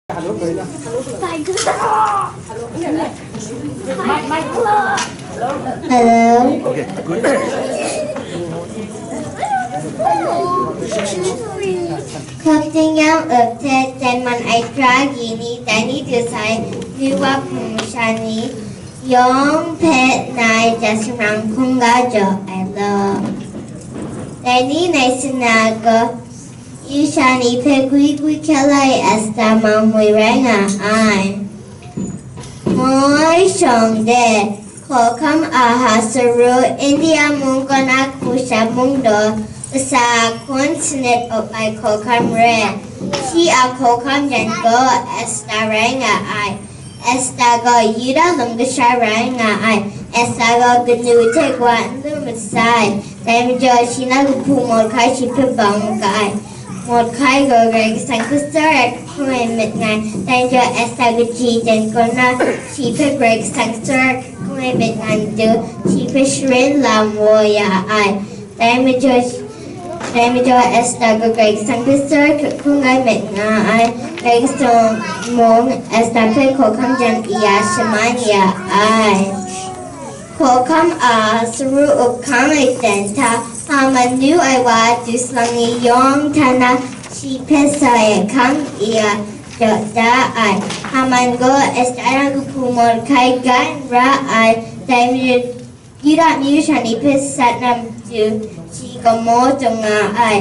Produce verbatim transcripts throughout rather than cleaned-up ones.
Hello. Okay, good. Hkap ting yang up hte ten man ai hkra gyi ni, dai ni du sai, nu wa hpung masha ni yawng hpe nai ja sumrang hkungga jaw ai law. Dai ni nai sina gaw, yu sha ni hpe gwi gwi hkya la ai Esta mangmui rai nga ai. Moi shawng de, Hkawhkam Ahasueru India mung kaw na Kushan mung daw kasa hkun sanit up ai hkawhkam re. Shi a hkawhkam yan gaw Esta rai nga ai. Esta gaw Yuda lung kasha rai nga ai. Esta gaw kanu hte kawa n lu masai. Dai majaw shi na kahpu Mordekai shi hpe bang ga ai. Mordekai gaw Karai Kasang hpe tsawra hkung ai myit ngai. Dai majaw Esta kaji jan kaw na shi hpe Karai Kasang tsawra hkung ai myit ngai matu, shi hpe sharin lam waw ya ai. Dai majaw, dai majaw Esta gaw Karai Kasang hpe tsawra hkung ai myit nga ai. Karai Kasang mung Esta hpe hkawhkam jan iya shaman ya ai. Hkawhkam Ahasueru up hkang ai ten hta, Haman ngu ai wa a du salang ni yawng hta na shi hpe sa e hkang iya jaw da ai. Haman gaw Esta a kahpu Mordekai ga n ra ai. Dai majaw Yuda myu sha ni hpe sat na matu, shi gamo taw nga ai.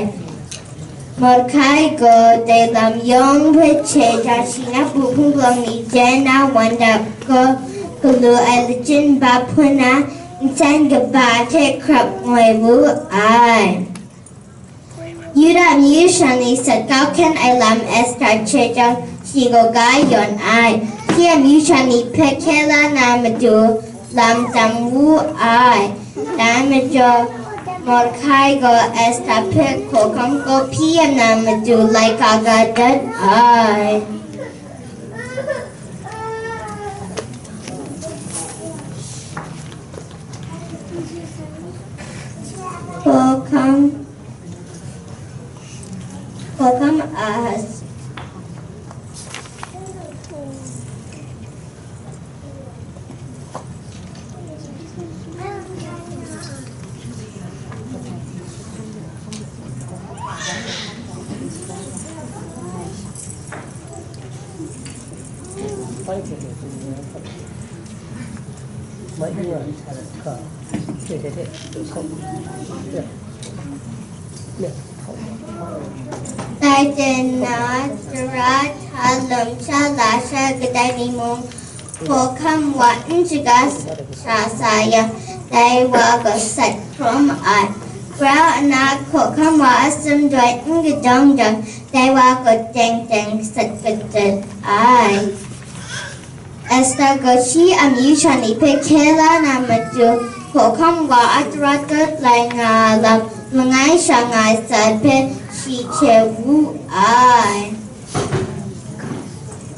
Mordekai gaw dai lam yawng hpe chye jang, shi na kahpu hpung palawng ni jen na wan dap gaw, galu ai lachyum ba hpun na, nsen kaba hte hkrap ngoi wu ai. Yuda myu sha ni sat kau hkyen ai lam Esta chye jang, shi gaw ga yawn ai. Shi a myu sha ni hpe hkye la na matu, lam tam wu ai. Dai majaw, Mordekai gaw Esta hpe hkawhkam kawhpyi ya na matu, laika ga dat ai. Hkawhkam, hkawhkam Ahas. Dai jan na, tara hta lawm sha la sha kadai ni mung, hkawhkam wa n shaga sha sa yang, dai wa gaw sat hkrum ai. Grau nna hkawhkam wa a sumdoi n kajawng jang, dai wa gaw teng teng sat gadut ai. Esta gaw shi a myu sha ni hpe hkye la na matu, hkawhkam wa a tara tut lai nga lam, langai sha nga ai sat hpe shi chye wu ai.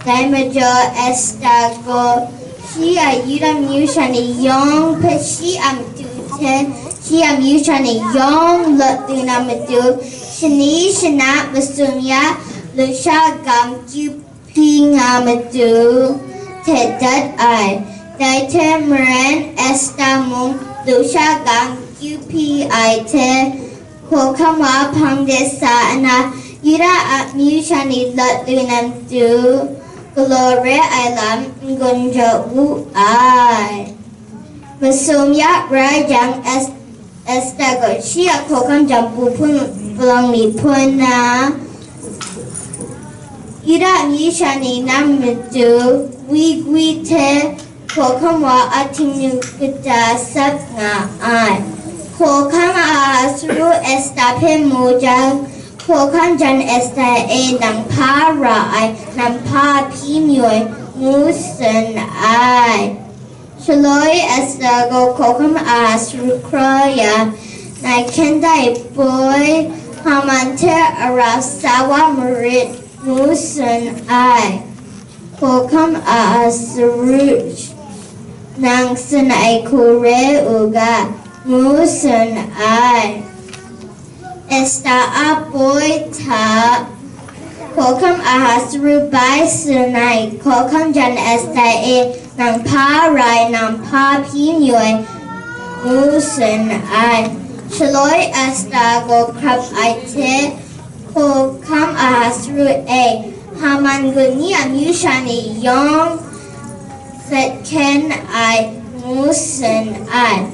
Dai majaw Esta gaw shi a Yuda myu sha ni yawng hpe shi a matu hte, shi a myu sha ni yawng lawt lu na matu, shani shana masum ya, lusha gam kyu hpyi nga matu hte dat ai. Dai hte maren Esta mung lusha gam kyu hpyi ai hte, hkawhkam wa hpang de sa nna, Yuda a myu sha ni lawt lu na matu, galaw re ai lam n-gun jaw wu ai. Masum ya rai jang, Es-, Esta gaw shi a hkawhkam jan bu hpun palawng ni hpun na, Yuda myu sha ni na matu, wigwi hte hkawhkam wa a htingnu kata sap nga ai. Hkawhkam Ahasueru Esta hpe mu jang, hkawhkam jan Esta e, nang hpa ra ai, nang hpa hpyi mayu ai, ngu tsun ai. Shaloi Esta gaw hkawhkam Ahasueru hkraw ya, nai hkyen dai poi, Haman hte ara sa wa marit, ngu tsun ai. Hkawhkam Ahasueru, nang tsun ai hku re u ga, ngu tsun ai. Esta a poi hta Hkawhkam Ahasuhru bai tsun ai, hkawhkam jan Esta e, nang hpa rai, nang hpa hpyi mayu ai, ngu tsun ai. Shaloi Esta gaw hkrap ai hte, hkawhkam Ahasuhru e, Haman gaw ni a myu sha ni yawng hkyen ai, ngu tsun ai.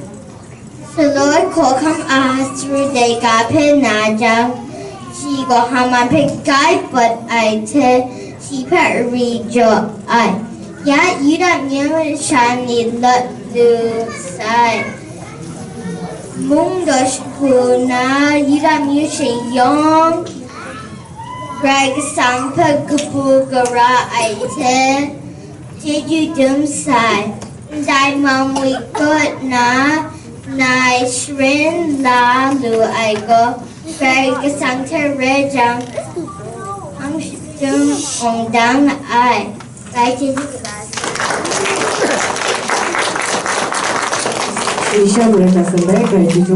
Shaloi hkawhkam Ahasuhru dai ga hpe na jang, shi gaw Haman hpe grai pawt ai hte, shi hpe ari jaw ai. Ya Yuda myu sha ni lawt lu sai. Mung daw shagu na Yuda myu shayawng Karai Kasang hpe kabu gara ai hte, chyeju dum sai. Ndai Mamwi kaw na nai sharin la lu ai gaw, Karai Kasang hte rai jang, hpang shadum awng dang ai. Bai chyeju kaba sai. Asia Mura Jackson bai, Karai Jesu